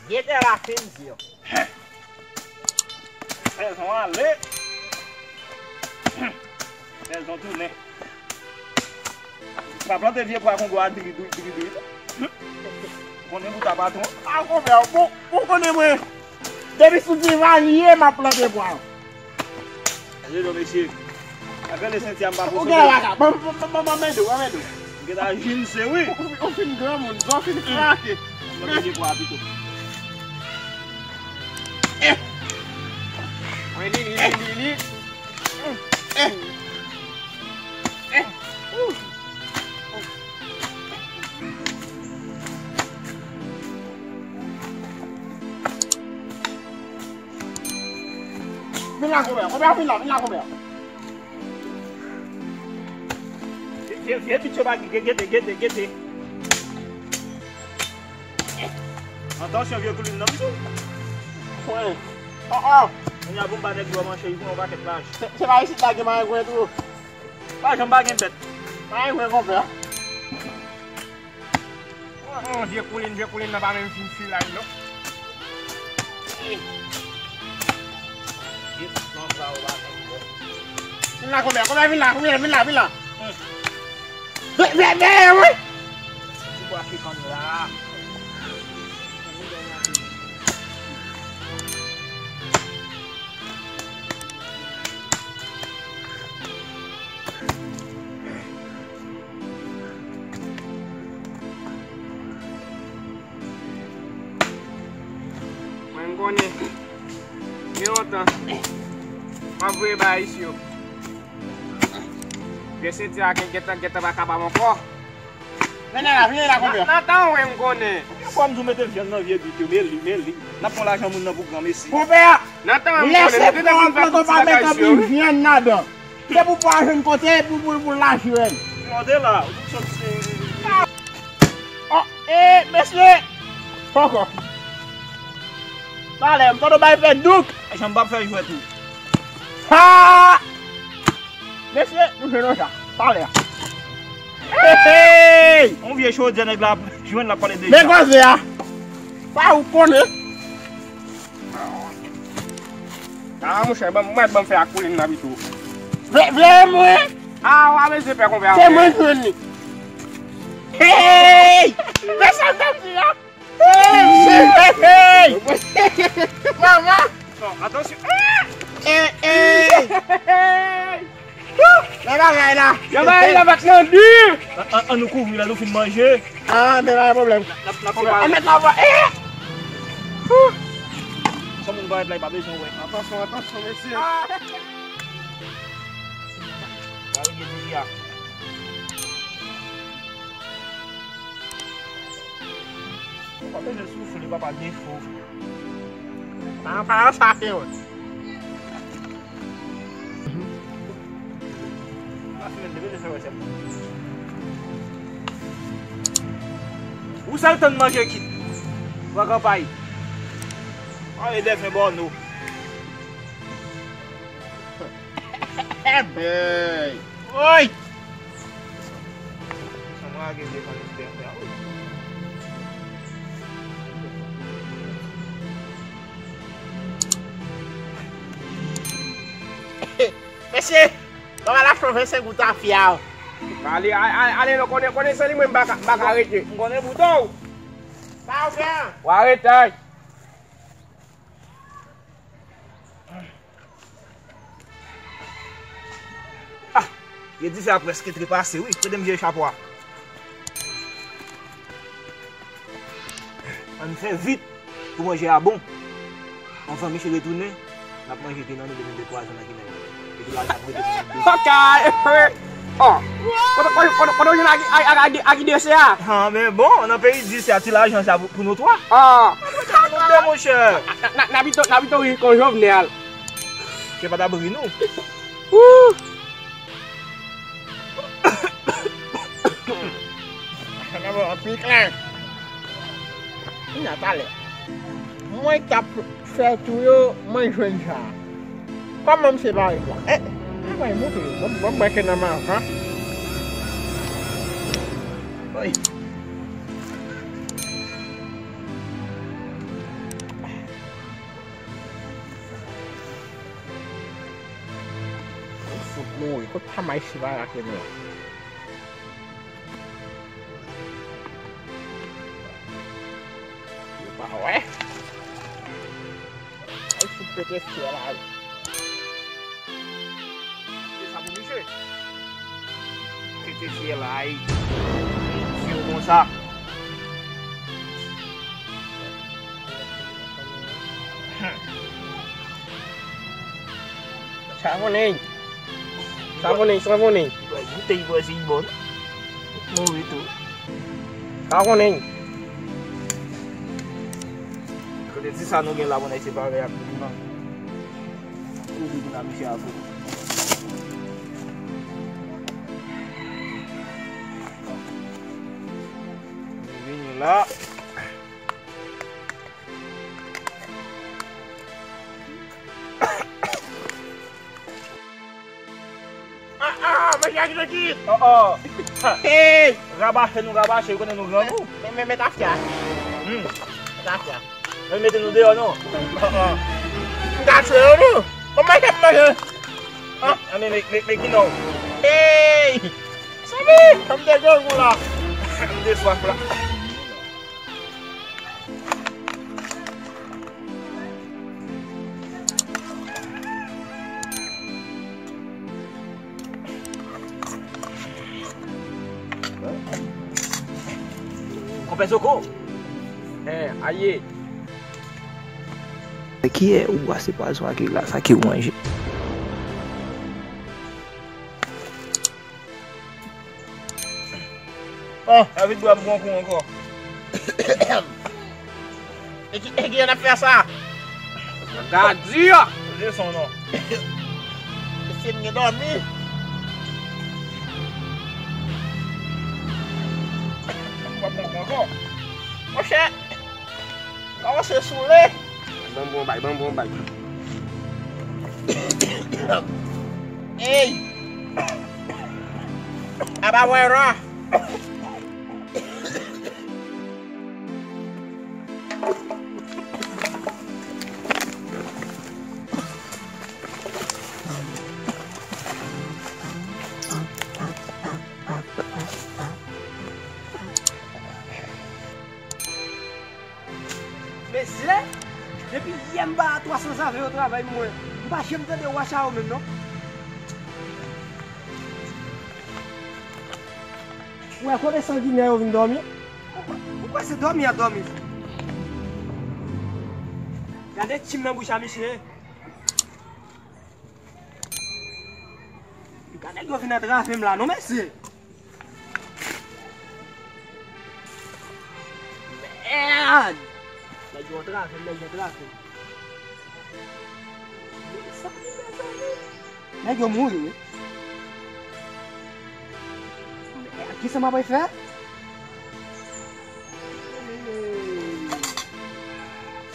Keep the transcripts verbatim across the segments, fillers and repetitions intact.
Gete la fin di yo. Sezon ale. Sezon tounen. Pa plante vye pwa Kongo a diri diri diri. Konnen pou ta patwon. A konpè, bon, ou konnen mwen. Depi sou divan ye m ap plante pwa. Ede non mesye. Apre le senti a m pa posede. Ou gen la ka. Ban ban ban ban men dou, ban men dou. M gen ta jwenn se wi. Ou fin granmoun, zò fin krake. Mwen gen kwa pito. Eh. Mwen li li li li li. Eh. Eh. Vin la, konpè. Konpè, vin la, vin la, konpè. Vye, vye, vye pitye pa gete, gete, gete. Atansyon, vye koulin nan, pito. Wi. Oh, oh. Kounye a pou m ba nèg dwa manchè, li pran yon pakèt laj. Se, se pa isit la gen marengwen tou. Pa janm pa gen bèt. Marengwen, konpè. Oh, vye koulin, vye koulin nan pa menm fin filay non. Vye pikan sa ou pa konn bon. Vin la, konpè, konpè, vin la, vin la, vin la, vin la. Hmm. Vin, vin, vin, wi. Ti bwa pikan la. Mwen m konnen gen lontan m ap voye bagay isi yo. Vye senti a gen gentan gentan pa kapab ankò. Vini la, vini la, konpè. Nan tan wen m konnen. Konbyen fwa m di w mete vyann nan vye bit yo, men li, men li. N ap pran lajan moun nan pou granmesi. Konpè, nan tan wen m konnen, lè se pwa w ap plante, w pa met anpil vyann ladan. Se pou pwa jwenn kote, pou, pou, pou l laj jwenn. Tande la, ou tout sòt se. Oh, eh, mesye! Poko. Talè, m tande w bay fè douk. Jan m p ap fè jwèt ou. Ha! Mesye, nou jwenn yon chat. Talè. Hey, hey! On vye chodyè nèg la jwenn la pale de chat. Men koze a. Sa ou konnen? Ah, monchè, ban m, mwen ban m fè ak koulin nan pito. Vle, vle mwen? Ah, w a bezwen pè konpè. Se mwen jwenn li. Hey! Men sa m t ap di a. Hey! Hey! Manman! Non, atansyon. Hey! Hey! Wou! Nan bagay la. Nan bagay la, bat nan di. An, an, an nou kouvri lè nou fin manje. Ah, men pa gen pwoblèm. N ap, n ap, n ap fè. An met la vwa. Eh! Wou! Sa moun parèt la, li pa bezwen wè. Atansyon, atansyon, mesye. Ah! Gade gen di a. Ou pa bezwen soufle, papa, defo. Pa, pa, sa te wè. Pa fimen, te bezwen fè wè sèlman. Ou sèl tann manje kit. Pran kanpay. An e dèfen bòno. Ebyen. Oy! Sa mwen lage vye kanistè a, wi. Mesye, nou al achte yon vennsenk goud tafya. Ale, ale, ale, non, konnen, konnen se li mwen m pa ka, m pa ka rete. M konnen bouton. Sa w fè? W arete. Ah, vye dife a prèske trepase, wi. Prete m vye chapo a. Ann fè vit pou manje a bon. Anvan misye retounen, n ap manje pi nan nou demen de pwazon nan ginè. Epi lajan ap rete pou nou de. Ok. Oh. Kote, kote, kote, kote w jwenn ak, ak, ak, ak, ak ide se a? Ah, men bon, nan peyi di se a ti lajan sa pou, pou nou twa. Ah. Nou de, monchè. N a, n a, n a pito, n a pito ri kon Jovenel. Se pa t ap ri nou. Wou. Anpil klen. Kounya talè. Mwen k t ap fè tou yo, mwen jwenn sa. Kòman m separe sa? Eh, mwen montre yo. Bon, bon, mwen ke nan mavan. Oy. Mouri, kot pa may si pa la ke nou? Yo pa wè. Ay, fout pete fyèl la. Se sa pou misye. Pete fyèl la, ay. Di w konsa. Sa konnen. Sa konnen, sa konnen. Li goute, li kwè se li bon. Mouri tou. Sa konnen. Kote ti sa nou gen la, moun, se parèy ak moun nan. Ou vin nan misye avè. Vini la. Ah, ah, mesye a kite ki? Oh, oh. Hey! Rabache nou rabache, ou konnen nou grangou. Men, men, men tafya. Hmm. Men tafya. Men mete nou deyò non. Oh, oh. M ka tchwe yo non. Bon, manje, m manje. Ah, men, men, men, men ki non? Hey! Sami! Sa m te grangou la. M te swaf la. Konpè Soko. Hen, aye. Kiyè ou bwase pwazon ak li la, sa ki ou manje? Oh, David bwè m pran kou ankò. E ki, e ki jan n ap fè sa? Gadi a! Leson non. Mesye m gen dòmi. M pran kou ankò. Monchè, kòmanse soule. Ban m bon bay, ban m bon bay. Ey! Aba wè ra. Mesye, depi yè m pa a twa san zave yo travay mwen. M pa janm tande wach a yo menm non. Ou wè kote sanginè yo vin dòmi? Ou kwè se dòmi y ap dòmi? Gade tim nan bouch a misye. Gade nèg yo vin antrave m la non mesye. Mèd! Nèg yo antrave m, nèg yo antrave m. Mezanmi, mezanmi. Nèg yo mouri wi. Mèd, kisa m ap fè?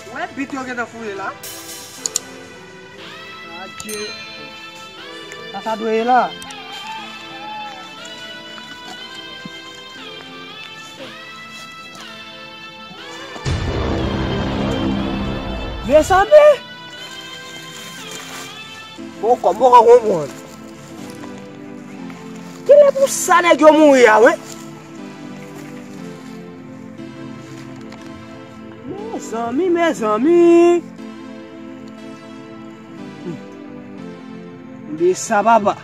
Ou wè bit yo gentan fouye la? Adje. Sa sa dwe ye la? Mezanmi! Poko, m poko konprann. Kilè pou sa nèg yo mouri a, wi? Mezanmi, mezanmi. De sa, papa.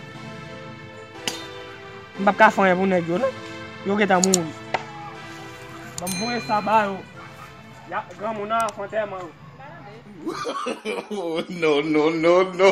M p ap ka fè anyen pou nèg yo, non. Yo gentan mouri. Ban m voye sa ba yo. Ya, granmoun nan ap fè antèman yo. Oh, no, no, no, no.